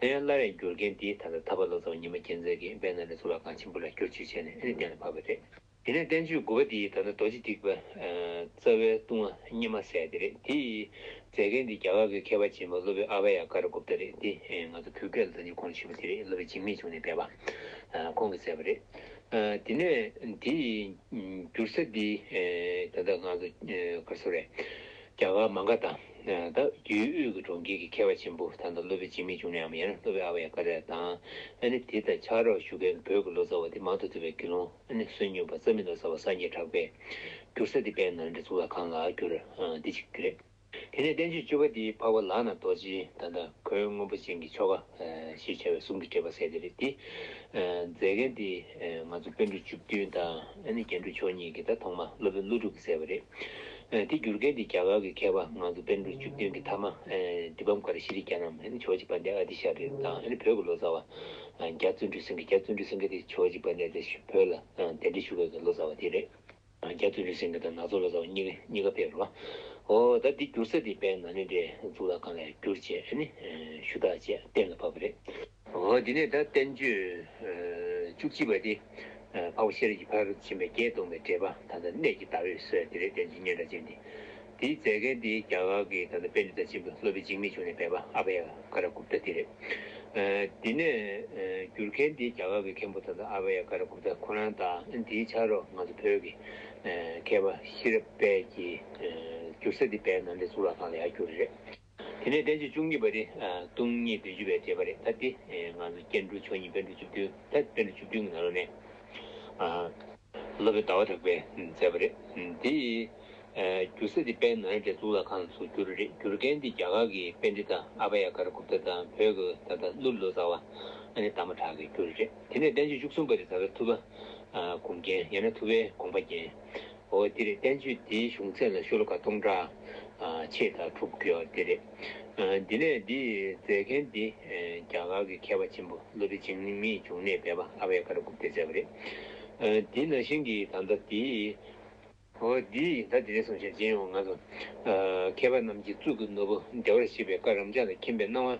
ཡང་སླར་ཡང་བསྒྱུར་མཁན་དེ་ད་ལྟ་ཐར་པ་ལོ་ཙཱ་བ་ཉི་མ་རྒྱལ་མཚན་གྱིས་དཔལ་ནཱ་ལེནྡྲའི་གཙུག་ལག་ཁང་ཆེན་པོ་ལ་བསྒྱུར་བཅོས་བྱས་ནས་ཨ་ནི་གཏན་ལ་ཕབ་པ་རེད། དེ་ནས་བསྟན་བཅོས་དགུ་པ་དེ་ད་ལྟ་རྡོ་རྗེ་ཐེག་པ་རྩ་བའི་ལྟུང་བ་སྙེ་མ་ཟེར་དེ་རེད། དེ་མཛད་མཁན་དེ་རྒྱ་གར་གྱི་མཁས་པ་ཆེན་པོ་སློབ་དཔོན་ཨ་བྷ་ཡ་ཀ་ར་གུཔྟ་རེད། དེ་ང་ཚོ་བོད་སྐད་ལ་ད་ཅི་གོང་ཞུས་པ་དེ་རེད། སློབ་དཔོན་འཇིགས་མེད་འབྱུང་གནས་སྦས་པ་ཁོང་གིས་མཛད་པ་རེད། དེ་ནས་དེ་བསྒྱུར་ས་དེ་ད་ལྟ་ང་ཚོ་ག་རེ་ཟེར་རེད། རྒྱ་གར་མ་ག་དང་ད་ཡུལ་དབུས་ཀྱི་གྲོང་ཁྱེར་གྱི་མཁས་པ་ཆེན་པོ་ད་ལྟ་སློབ་དཔོན་འཇིགས་མེད་འབྱུང་གནས་ཡང་མིན་ཡང་ན་སློབ་དཔོན་ཨ་བྷ་ཡ་ཀ་ར་དང་ཨ་ནི་དེ་དང་ཕྱག་རོགས་ཞུ་མཁན་བོད་ཀྱི་ལོ་ཙཱ་བ་དེ་མང་དུ་ཐོས་པའི་དགེ་སློང་ཨ་ནི་བསོད་སྙོམས་པ་རྩ་མེད་ལོ་ཙཱ་བ་སངས་རྒྱས་གྲགས་པས་བསྒྱུར་ས་དེ་དཔལ་ནཱ་ལེནྡྲའི་གཙུག་ལག་ཁང་ལ་བསྒྱུར་འདི་གཅིག་རེད། དེ་ནས་བསྟན་བཅོས་བཅུ་པ་དེ་འཕགས་པ་ལག་ན་རྡོ་རྗེ་ད་ལྟ་གོས་སྔོན་པོ་ཅན་གྱི་ཆོ་ག་ཞེས་བྱ་བའི་གསུང་གི་འགྲེལ་པ་ཟེར་དེ་རེད། དེ་མཛད་མཁན་དེ་ང་ཚོ་པཎ་གྲུབ་བཅུ་བདུན་དང་ཨ་ནི་རྒྱན་དྲུག་མཆོག་གཉིས་ཀྱི་ད་ཐོག་མ་སློབ་དཔོན་ཀླུ་སྒྲུབ་ཀྱིས་མཛད་པ་རེད། དེ་བསྒྱུར་མཁན་དེ་རྒྱ་གར་གྱི་མཁས་པ་ང་ཚོ་པཎ་གྲུབ་བཅུ་བདུན་གྱི་ཐ་མ་དཱི་པཾ་ཀ་ར་ཤྲཱི་ཛྙཱ་ན་ཨ་ནི་ཇོ་བོ་རྗེ་དཔལ་ལྡན་ཨ་ཏི་ཤ་རེད་དང་ཨ་ནི་བོད་ཀྱི་ལོ་ཙཱ་བ་རྒྱ་བརྩོན་འགྲུས་སེང་གེ་རྒྱ་བརྩོན་འགྲུས་སེང་གེ་དེ་ཇོ་བོ་རྗེ་དཔལ་ལྡན་དེ་བོད་ལ་གདན་འདྲེན་ཞུ་མཁན་གྱི་ལོ་ཙཱ་བ་དེ་རེད། རྒྱ་བརྩོན་འགྲུས་སེང་གེ་དང་ནག་ཚོ་ལོ་ཙཱ་བ་གཉིས་ཀ་གཉིས་ཀ་ཕེབས་རོགས། འོ་ད་འདི་བསྒྱུར་ས་འདི་དཔལ་ནཱ་ལེནྡྲའི་གཙུག་ལག་ཁང་ལ་བསྒྱུར་བྱས་ནི་ཞུ་དག་བྱས་གཏན་ལ་ཕབ་པ་རེད། འོ་འདི་ནས་ད་བསྟན་བཅོས་བཅུ་གཅིག་པ་འདི་འཕགས་པ་ཤེས་རབ་ཀྱི་ཕ་རོལ་ཏུ་ཕྱིན་པའི་བརྒྱད་སྟོང་པའི་འགྲེལ་པ་ད་ལྟ་གནད་ཀྱི་ཟླ་འོད་ཟེར་དེ་རེད། བསྟན་བཅོས་སྙན་གྲགས་ཅན་འདི། དེའི་མཛད་མཁན་འདི་རྒྱ་གར་གྱི་ད་ལྟ་པཎྜི་ཏ་ཆེན་པོ་སློབ་དཔོན་འཇིགས་མེད་འབྱུང་གནས་སྦས་པ་ཨ་བྷ་ཡ་ཀ་ར་གུཔྟ་འདི་རེད། ཨ་དེ་ནས་ཨ་བསྒྱུར་མཁན་དེ་རྒྱ་གར་གྱི་མཁན་པོ་ད་ལྟ་ཨ་བྷ་ཡ་ཀ་ར་གུཔྟ་ཁོ་རང་དང་དེའི་ཕྱག་རོགས་ང་ཚོ་བོད་ཀྱི་ཨ་མཁས་པ་ཤེས་རབ་དཔལ་གྱིས་ཨ་བསྒྱུར་ས་དེ་དཔལ་ནཱ་ལེནྡྲའི་གཙུག་ལག་ཁང་ལ་ཡར་བསྒྱུར་རེད། དེ་ནས་བསྟན་བཅོས་བཅུ་གཉིས་པ་དེ་ཨ་སྟོང་ཉིད་བདུན་ཅུ་པའི་འགྲེལ་པ་རེད། ད་དེ་ཨ་ང་ཚོ་རྒྱན་དྲུག་མཆོག་གཉིས་པཎ་གྲུབ་བཅུ་བདུན་ད་པཎ་གྲུབ་བཅུ་བདུན་གྱི་ནང་ལོགས་ནས་ཨ། སློབ་དཔོན་ཟླ་བ་གྲགས་པས་མཛད་པ་རེད། དེ་ཡི་བསྒྱུར་ས་དེ་དཔལ་ནཱ་ལེནྡྲའི་གཙུག་ལག་ཁང་དུ་བསྒྱུར་རེད། བསྒྱུར་མཁན་དེ་རྒྱ་གར་གྱི་པཎྜི་ཏ་ཨ་བྷ་ཡ་ཀ་ར་གུཔྟ་དང་བོད་ཀྱི་ད་ལྟ་གླུ་ལོ་ཙཱ་བ་ཨ་ནི་དྷརྨ་ཊ་གིས་བསྒྱུར་རེད། དེ་ནས་བསྟན་བཅོས་བཅུ་གསུམ་པ་དེ་ད་ལྟ་ཐུབ་པ་དགོངས་རྒྱན་ཡང་ན་ཐུབ་པའི་དགོངས་པ་རྒྱན། འོ་དེ་རེད། བསྟན་བཅོས་དེའི་གཞུང་ཚད་ལ་ཤོ་ལོ་ཀ་སྟོང་ཕྲག་ཕྱེད་དང་དྲུག་ཡོད་དེ་རེད། འདི་ནས་འདི་མཛད་མཁན་འདི་རྒྱ་གར་གྱི་མཁས་པ་ཆེན་པོ་སློབ་དཔོན་འཇིགས་མེད་འབྱུང་གནས་སྦས་པ་ཨ་བྷ་ཡ་ཀ་ར་གུཔྟས་མཛད་པ་རེད། འདི་ནང་བཞིན་གྱི་ད་ལྟ་འདི་ འོ་འདི་ཡིན། ད་དེ་ནས་བཟུང་བྱས་རྗེས་ཡོང་ང་ཚོ། ཨ། མཁས་པ་རྣམས་ཀྱི་གཙུག་གི་ནོར་བུ་བདེ་བར་གཤེགས་པའི་བཀའ་རབ་འབྱམས་ལ་མཁྱེན་པའི་སྣང་བ་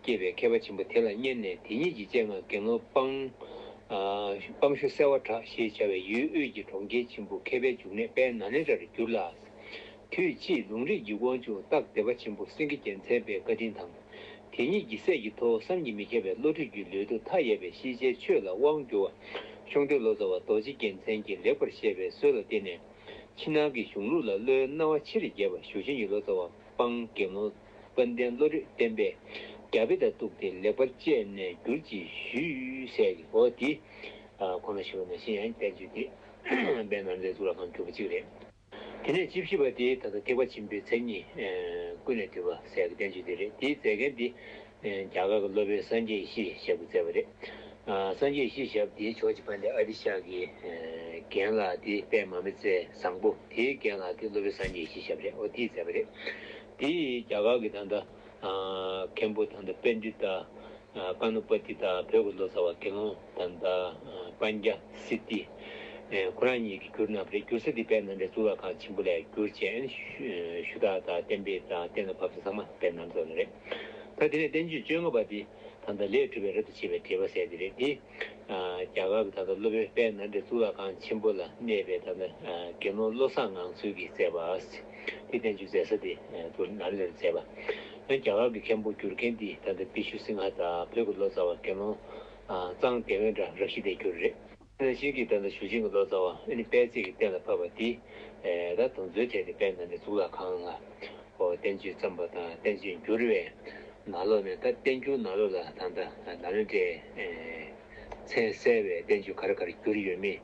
སྐྱེས་པའི་མཁས་པ་ཆེན་པོ་དེ་ལ་བསྙེན་ནས། དེ་ཉིད་ཀྱི་སྤྱན་སྔར་དགེ་སློང་སྤང་། ཨ། སྤང་ཞུ་གསལ་བ་གྲགས་ཞེས་བྱ་བའི་ཡུལ་དབུས་ཀྱི་གྲོང་ཁྱེར་ཆེན་པོ་མཁས་པའི་འབྱུང་གནས་དཔལ་ནཱ་ལེནྡྲར་གྱུར་ལ། དུས་ཕྱིས་ལུང་རིགས་ཀྱི་དབང་ཕྱུག་སྟག་སྡེ་པ་ཆེན་པོ་སེང་གེ་རྒྱལ་མཚན་པའི་བཀའ་དྲིན་དང་། དེ་ཉིད་ཀྱི་སྲས་ཀྱི་ཐུ་བོ་བསམ་གྱིས་མི་ཁྱབ་པའི་བློ་གྲོས་ཀྱི་ལུས་སྟོབས་མཐའ་ཡས་པའི་ཤེས་བྱའི་ཆོས་ལ་དབང་བསྒྱུར་བ། ཤོང་སྟོན་ལོ་ཙཱ་བ་རྡོ་རྗེ་རྒྱལ་མཚན་གྱིས་ལེགས་པར་བཤད་པའི་སྲོལ་ལ་བརྟེན་ནས། ཕྱི་ནང་གི་གཞུང་ལུགས་ལ་བློའི་སྣང་བ་ཆེར་རྒྱས་པ་ཞུ་ཆེན་གྱི་ལོ་ཙཱ་བ་སྤང་དགེ་སློང་དཔལ་ལྡན་བློ་གྲོས་བསྟན་པས་རྒྱ་དཔེ་དང་གཏུགས་ཏེ་ལེགས་པར་དཔྱད་ནས་བསྒྱུར་ཅིག་ཞུས་ཟེར་གི། འོ་དེ་ཁོང་ལ་ཞུ་བ་ནང་བཞིན་ཡང་བསྟན་བཅོས་དེ་དཔལ་ནཱ་ལེནྡྲའི་གཙུག་ལག་ཁང་གྱུར་པ་གཅིག་རེད། དེ་ནས་བཅུ་བཞི་པ་དེ་ད་ལྟ་ཐེག་པ་ཆེན་པོའི་མཚན་ཉིད། ཨ། ཀུན་ནས་བཏུས་པ་ཟེར་གྱི་བསྟན་བཅོས་དེ་རེད། དེའི་མཛད་མཁན་དེ་ཨ། རྒྱ་གར་གྱི་སློབ་དཔོན་སངས་རྒྱས་ཡེ་ཤེས་ཞབས་ཀྱིས་མཛད་པ་རེད། ཨ། སངས་རྒྱས་ཡེ་ཤེས་ཞབས་དེའི་ཇོ་བོ་རྗེ་དཔལ་ལྡན་ཨ་ཏི་ཤ་གི་ཨ། རྒན་ལགས་དེ་དཔལ་མར་མེ་མཛད་བཟང་པོ། དེའི་རྒན་ལགས་དེ་སློབ་དཔོན་སངས་རྒྱས་ཡེ་ཤེས་ཞབས་རེད། འོ་དེས་མཛད་པ་རེད། དེ་རྒྱ་གར་གྱི་ད་ལྟ་ཨ། མཁན་པོ་ད་ལྟ་པཎྜི་ཏ། ཨ། ཀ་ནུ་པ་ཏི་ཏ། བོད་ཀྱི་ལོ་ཙཱ་བ་དགེ་སློང་ད་ལྟ་ཨ། པཎ་ཉ་སིདྡྷི། ཨ། ཁོ་རང་གཉིས་ཀྱིས་བསྒྱུར་གནང་བ་རེད། བསྒྱུར་ས་དེ་དཔལ་ནཱ་ལེནྡྲའི་གཙུག་ལག་ཁང་ཆེན་པོ་ལ་བསྒྱུར་བྱས། ཨ་ནི་ཞུ་ཞུ་དག་དང་གཏན་འབེབས་དང་གཏན་ལ་ཕབ་ས་ཚང་མ་དཔལ་ནཱ་ལེནྡྲ་ལ་རེད། ད་དེ་ནས་བསྟན་བཅོས་བཅོ་ལྔ་པ་དེ་ད་ལྟ་ལས་གྲུབ་པའི་རབ་ཏུ་ཕྱེ་བའི་འགྲེལ་པ་ཟེར་དེ་རེད། དེ་ཨ། རྒྱ་གར་གྱི་ད་ལྟ་སློབ་དཔོན་དཔལ་ནཱ་ལེནྡྲའི་གཙུག་ལག་ཁང་ཆེན་པོ་ལ་གནས་པའི་ད་ལྟ་ཨ། དགེ་སློང་བློ་བཟང་ངང་ཚུལ་གྱིས་མཛད་པ། དེ་བསྟན་བཅོས་མཛད་ས་དེ་ཨ། དུ་ནཱ་ལེནྡྲར་མཛད་པ། ཨ། རྒྱ་གར་གྱི་མཁན་པོ་བསྒྱུར་མཁན་དེ་ད་ལྟ་པི་ཤུ་སིང་ཧ་དང་། བོད་ཀྱི་ལོ་ཙཱ་བ་དགེ་སློང་ཨ། གཙང་བདེ་བན་དང་རབ་ཞི་དེས་བསྒྱུར་རེད། དེ་ནང་བཞིན་གྱི་ད་ལྟ་ཞུ་ཆེན་གྱི་ལོ་ཙཱ་བ་ཨ་ནི་དཔལ་བརྩེགས་ཀྱིས་གཏན་ལ་ཕབ་པ་དེ་ཨ། ད་དེ་ཚོའི་གྲས་དེ་དཔལ་ནཱ་ལེནྡྲའི་གཙུག་ལག་ཁང་ལ། ཨོ། བསྟན་བཅོས་བརྩམས་པ་དང་བསྟན་བཅོས་བསྒྱུར་བའི་ནང་ལོགས་ནས། ད་བསྟན་འགྱུར་ནང་ལོགས་ལ་ད་ལྟ་ནཱ་ལེནྡྲའི་ཨེ། མཚན་གསལ་བའི་བསྟན་བཅོས་ག་རེ་ག་རེ་བསྒྱུར་ཡོད་མེད།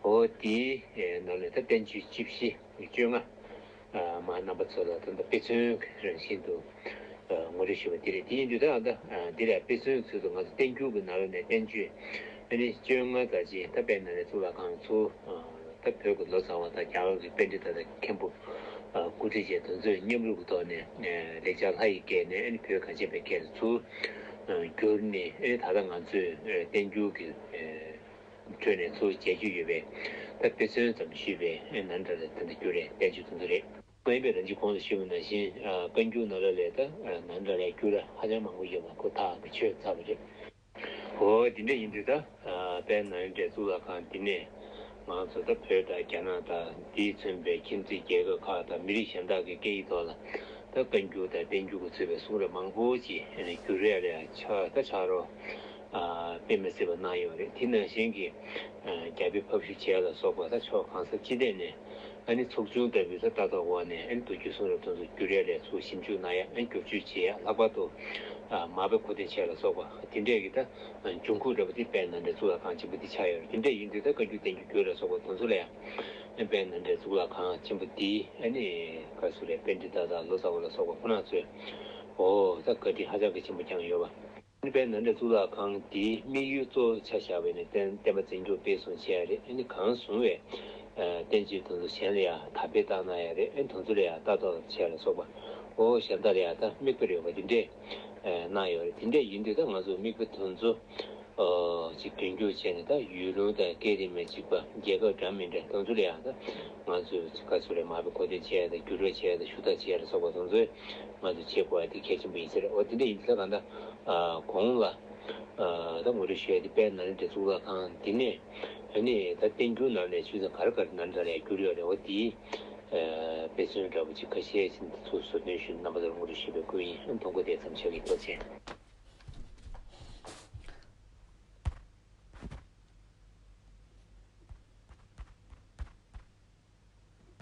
ཨོ། དེའི་ཨེ། ནང་ལས་ད་བསྟན་བཅོས་བཅུ་བཞི་བཅོ་ལྔ། ཨ། མ་རྣམ་པ་ཚོ་ལ་ད་ལྟ་དཔེ་མཚོན་གྱི་རང་བཞིན་དུ་ཨ། ངོ་སྤྲོད་ཞུས་པ་དེ་རེད། དེ་ཡིན་དུས་ད་ད་ཨ། འདི་ལ་དཔེ་མཚོན་ཚུལ་དུ་ང་ཚོ་བསྟན་འགྱུར་གྱི་ནང་ལོགས་ནས་བསྟན་བཅོས་ཨ་ནི་བཅོ་ལྔ་ཙམ་ཅིག་ད་དཔལ་ནཱ་ལེནྡྲའི་གཙུག་ལག་ཁང་ཚུར་ཨ། ད་བོད་ཀྱི་ལོ་ཙཱ་བ་དང་རྒྱ་གར་གྱི་པཎྜི་ཏ་དང་མཁན་པོ་ཨ། སྐུ་བགྲེས་བཅས་དེ་ཚོས་མཉམ་རུབ་ཀྱི་ཐོག་ནས་ཨ། ལེགས་སྦྱར་ལྷ་ཡི་སྐད་ནས་ཨ་ནི་བོད་གངས་ཅན་པའི་སྐད་ལ་ཚུར་ཨ། བསྒྱུར་ནས། ཨ་ནི་ད་ལྟ་ང་ཚོས་ཨ། བསྟན་འགྱུར་གྱི་ཨ། ཁྲོད་ནས་ཚུར་མཇལ་རྒྱུ་ཡོད་པས། ད་དཔེ་མཚོན་ཙམ་ཞུས་པས་ཨ། ནཱ་ལེནྡྲ་ལ་ད་ལྟ་བསྒྱུར་རེད། བསྟན་བཅོས་དེ་ཚོ་རེད། ང་ཡིན་པས་རང་གཅིག་གོང་དུ་ཞུས་པ་ནང་བཞིན་ཨ། བཀའ་འགྱུར་ནང་ལོགས་ལས་ད་ཨ། ནཱ་ལེནྡྲ་ལ་བསྒྱུར་བ་ཧ་ཅང་མང་པོ་ཡོད་པ་ཁོ་ཐག་གི་ཆོད་ཚར་བ་རེད། འོ། དེ་འདྲ་ཡིན་དུས་ད་ཨ། དཔལ་ནཱ་ལེནྡྲའི་གཙུག་ལག་ཁང་འདི་ནས་ང་ཚོ་ད་བོད་དང་རྒྱ་ནག་དང་དེས་མཚོན་པའི་ཁྱིམ་མཚེས་རྒྱལ་ཁབ་ཁག་དང་མི་རིགས་གཞན་དག་གི་སྐད་ཡིག་ཐོག་ལ་ད་བཀའ་འགྱུར་དང་བསྟན་འགྱུར་གྱི་ཚུད་པའི་གསུང་རབ་མང་པོ་ཅིག་བསྒྱུར་ཡ་ལ་ཡ་ཕྱག་ད་ཕྱག་རོགས་ཨ། དཔེ་མི་སྲིད་པ་གནང་ཡོད་རེད། དེ་ནང་བཞིན་གྱི་ཨ། རྒྱ་དཔེ་ཕབ་བཤུས་བྱས་ལ་སོགས་པ་ད་ཕྱོགས་གང་ས་ཅི་ཐད་ནས་ཨ་ནི་ཚོགས་ཆུང་ལྟ་བུའི་ད་ལྟ་ཐོག་འོག་ནས་ཨ་ནི་མདོ་རྒྱུད་གསུང་རབ་དེ་ཚོ་བསྒྱུར་ཡ་ལ་ཡ་ཚུར་ཞིབ་འཇུག་གནང་ཡ། ཨ་ནི་བསྒྱུར་བཅོས་བྱེད་ཡ། ལྷག་པར་དུ་ཨ། མར་པའི་གོ་སྟོན་བྱས་ལ་སོགས་པ་དེ་འདྲས་ཀྱི་ད་འབྱུང་ཁུངས་འདྲ་པོ་དེ་དཔལ་ནཱ་ལེནྡྲའི་གཙུག་ལག་ཁང་ཆེན་པོ་འདི་ཆགས་ཡོད་རེད། དེ་འདྲས་ཡིན་དུས་ད་བཀའ་འགྱུར་བསྟན་འགྱུར་བསྒྱུར་ལ་སོགས་པ་དེ་ཚོ་ལ་ཡང་དཔལ་ནཱ་ལེནྡྲའི་གཙུག་ལག་ཁང་ཆེན་པོ་འདིའི་ཨ་ནི་ག་རེ་ཟེར་རེད། པཎྜི་ཏ་དང་ལོ་ཙཱ་བ་ལ་སོགས་པ་ཁོ་རང་ཚོས། ཨོ། ད་བཀའ་དྲིན་ཧ་ཅང་གི་ཆེན་པོ་བསྐྱངས་ཡོད་པ། ཨ་ནི་དཔལ་ནཱ་ལེནྡྲའི་གཙུག་ལག་ཁང་འདིའི་དམིགས་ཡུལ་གཙོ་བོ་ཆ་བཞག་པ་ཡིན་ན། བསྟན་བསྟན་པ་འཛིན་སྐྱོང་སྤེལ་གསུམ་བྱེད་ཡ་རེད། ཨ་ནི་གང་བཟུང་བའི་ཨ། བསྟན་བཅོས་དེ་ཚོ་གཞན་ལ་ཡང་དར་སྤེལ་བཏང་གནང་ཡ་རེད། ཨ་ནི་དེ་ཚོ་ལ་ཡང་ལྟ་རྟོག་བྱས་ལ་སོགས་པ། ཨོ། གཞན་དག་ལ་ཡང་ད་མིག་དཔེ་རེད་པ། དེ་འདྲས་ཨ། གནང་ཡོད་རེད། དེ་འདྲས་ཡིན་དུས་ད་ང་ཚོ་མིག་དཔེ་དེ་ཚོ་ཨོ། ཅིག་རྒྱུན་སྐྱོང་བྱས་ནས། ད་ཡུལ་ལུང་དང་སྐད་རིགས་མི་གཅིག་པ། རྒྱལ་ཁབ་འདྲ་མི་འདྲ་དེ་ཚོ་ལ་ཡང་ད་ང་ཚོས་ག་རེ་ཟེར་རེད། མར་པའི་གོ་སྟོན་བྱས་དང་བསྒྱུར་བ་བྱས་དང་ཞུ་དག་བྱས་ལ་སོགས་པ་དེ་ཚོ་ང་ཚོས་བྱེད་དགོས་ཡ་དེ་གལ་ཆེན་པོ་ཡིན་ས་རེད། འོ། དེ་འདྲ་ཡིན་དུས་ད་གང་ལྟར་ཨ། གོང་ལ་ཨ། ད་ངོ་སྤྲོད་ཞུ་ཡ་དེ་དཔལ་ནཱ་ལེནྡྲའི་གཙུག་ལག་ཁང་འདི་ནས་ཨ་ནི་ད་བསྟན་འགྱུར་ནང་ནས་ཆོས་ཚན་ག་རེ་ག་རེ་ནཱ་ལེནྡྲ་ལ་ཡ་བསྒྱུར་ཡོད་རེད། འོ། དེའི་ཨ། དཔེ་མཚོན་འདྲ་པོ་ཅིག་ཁ་ཤས་ཤིག་འདི་ཚོ་ཟུར་འདོན་ཞུས་ནས་རྣམ་པ་ཚོར་ངོ་སྤྲོད་ཞུས་པའི་སྐུ་ཡིན། ཐུགས་ཁུར་དེ་ཙམ་ཞུ་གི། ཐུགས་རྗེ་ཆེ།